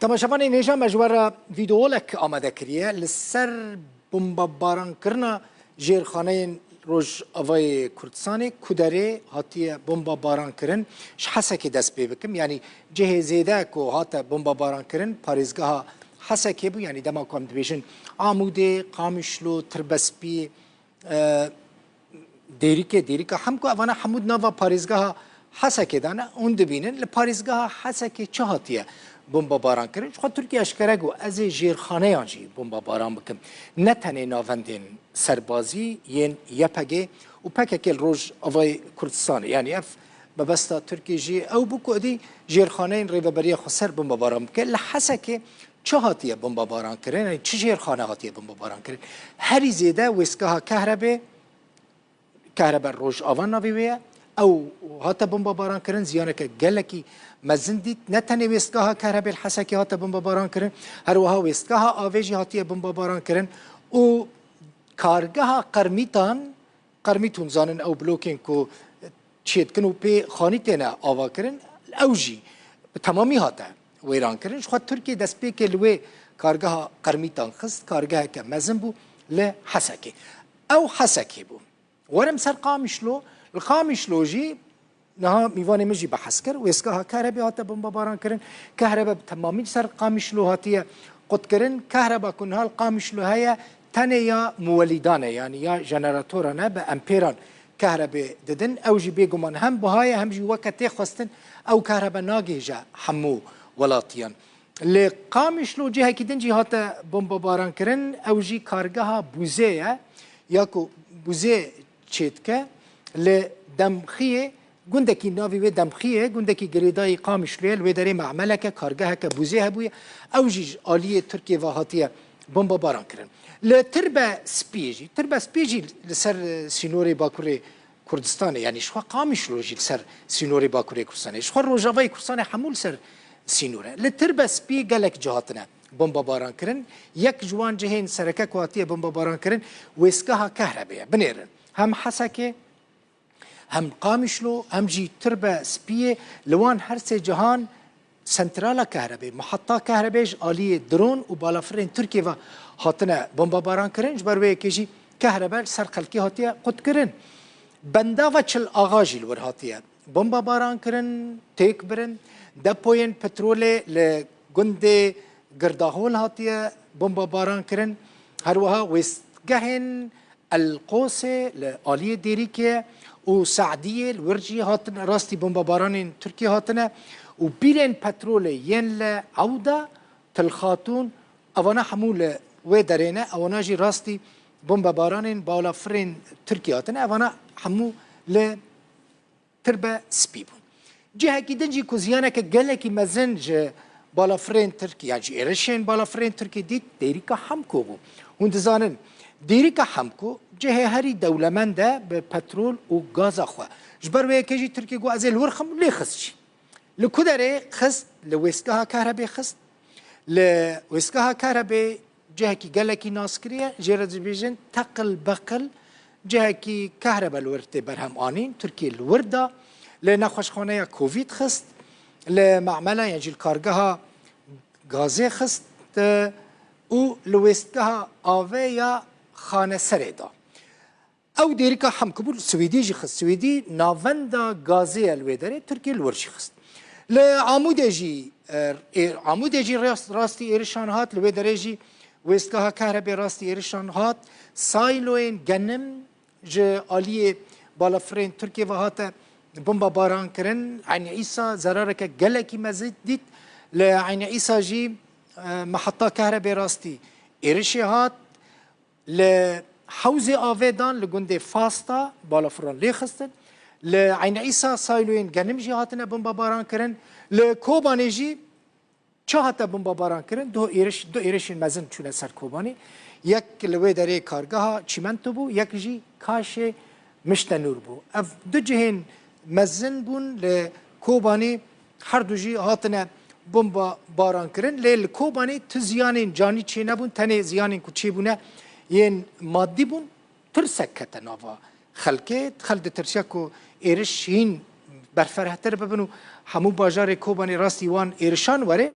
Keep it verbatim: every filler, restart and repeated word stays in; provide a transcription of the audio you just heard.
Temaşevanên hêja, me ji we re vîdeolek amade kiriye li ser bombebaran kirina jêrxaneyên Rojavayê Kurdistanê. Kuderê hatiye bombebaran kirin. Ji Hesekê dest pê bikim. Yanî cihê zêde ku hate bombebaran kirin, parêzgeha Hesekê bû. Yanî dema ku em dibêjin Amûdê, Qamişlo, Tirbespî, e, Dêrikê, Dêrika Hemko, evana hemû di nava parêzgeha Hesekê de ne. Hûn dibînin, li parêzgeha Hesekê çi hatiye bombebaran kirin? Ji xwe Tirkiye eşkere got, ez ê jêrxaneyan jî bombebaran bikim. Ne tenê navendên serbazî yên Y P G û P K K li Rojavayê Kurdistanê. Yanî ev mebesta Tirkiyê jî ew bû ku êdî jêrxaneyên Rêveberiya Xweser bombebaran bike. Li Hesekê çi hatiye bombebaran kirin? Yanî çi jêrxane hatiye bombebaran kirin? Herî zêde wêstgeha Kehrebê, Kehrebe Rojava navê wê ye. Ew hate bombebaran kirin, ziyaneke gelekî mezin dît. Ne tenê wêstgeha Kehrebê li Hesekê hate bombebaran kirin, her wiha wêstgeha avê jî hatiye bombebaran kirin û kargeha Qermîtan, Qermît hûn zanin ew blokên ku çêdikin û pê xanî têne avakirin, ew jî bi temamî hate wêran kirin. Ji xwe Tirkiye destpêkê li wê kargeha Qermîtan xist, kargeheke mezin bû li Hesekê. Ew Hesekê bû. Werim ser Qamişlo. Li Qamişlo jî niha mîvanê min jî behs kir. Wêsgeha Kehrebê hate bombebaran kirin. Kehrebe bi temamî li ser Qamişlo hatiye qutkirin. Kehreba ku niha li Qamişlo heye, tenê ya muwelîdan e, yanî ya jeneratoran e, bi empêran Kehrebê didin. Ew jî bêguman hem buha ye, hem jî weke tê xwestin, ew kehrebe nagihîje hemû welatiyan. Li Qamişlo cihekî din jî hate bombebaran kirin, ew jî kargeha Bûzê ye, ya ku Bûzê çêdike. Li Demxiyê, gundekî navê wê Demxiyê, gundekî girêdayî Qamişloyê, li wê derê me'meleke, kargeheke Bûzê hebûye, ew jî ji aliyê Tirkiyê ve hatiye bombebaran kirin. Li Tirbe Spiyê jî, Tirbe Spiyê jî li ser, e, sînorê Bakurê Kurdistanê, yanî ji xwe Qamişlo jî li ser sînorê Bakurê Kurdistanê, ji xwe Rojavayê Kurdistanê hemû li ser sînor e. Li Tirbe Spî gelek cih hatine bombebaran kirin. Yek ji wan cihên sereke ku hatiye bombebaran kirin, wêsgeha Kehrebê ye. Binêrin. Hem Hesekê, hem Qamişlo, hem jî Tirbe Spiyê, li wan her sê cihan sentrala Kehrebê, miheta Kehrebê ji aliyê dron û balafirên Tirkiyê ve hatine bombebaran kirin. Ji ber wê yekê jî Kehrebe li ser xelkê hatiye qutkirin. Bendava Çil Axa jî li wir hatiye bombebaran kirin, têk birin. Depoyên petrolê li gundê Girdahol hatiye bombebaran kirin. Her wiha wêstgehên El Qosê li aliyê Dêrikê û Se'diyê li wir jî hatin, rastî bombebaranên Tirkiyê hatine û bîrên petrolê yên li Ewda, Til Xatûn, evana hemû li wê derê ne, ewana jî rastî bombebaranên balafirên Tirkiyê hatine, evana hemû li Tirbe Spî bûn. Cihekî din jî ku ziyaneke gelekî mezin ji balafirên Tirkî, yan jî êrişên balafirên Tirkî dît, Dêrîka Hemko bû. Hûn dizanin, Dêrîka Hemko cihê herî dewlemend e bi petrol û gaza xwe. Ji ber wê yekê jî Tirkî got, ez ê li wir xim, lê xist jî. Li ku derê xist? Li wêstgeha Kehrebê xist. Li wêstgeha Kehrebê cihekî gelekî naskirî ye. Jê re dibêjin teqil beqil, cihekî kehrebe li wir tê berhem anîn. Tirkiyê li wir da. Li nexweşxaneya Covid xist. Li me'mela yan jî li kargeha gazê xist, e, û li wêstgeha avê ya Xaneserê da. Ew Dêrîka Hemko bû, Swêdî jî xist. Swêdî navenda gazê ye li wê derê, Tirkiyê li wir jî xist. Li Amûdê jî, e, ê, Amûdê jî rast-, rastî êrişan hat, li wê derê jî wêstgeha Kehrebê rastî êrişan hat. Sayloyên genim ji aliyê balafirên Tirkiyê ve hate bombebaran kirin. Eynî Îsa zerareke gelekî mezin dît. Li Eynî Îsa jî, e, meheta Kehrebê rastî êrişê hat. Li Hewzê Avê dan li gundê Fasta balafiran lê xistin. Li Eynî Îsa sayloyên genim jî hatine bombebaran kirin. Li Kobanê jî çi hate bombebaran kirin? Du êriş, du êrişên mezin çûne ser Kobanê. Yek li wê derê kargeha çîmento bû, yek jî kaşê Miştenûr bû. Ev du cihên mezin bûn li Kobanê, her du jî hatine bomba baran kirin. Lê li Kobanê tu ziyanên canî çênebûn, tenê ziyanên ku çêbûne yên madî bûn. Tirsek kete nava xelkê. Xelk ditirsiya ku êriş hîn berferehtir bibin û hemû bajarê Kobanê rastî wan êrişan were.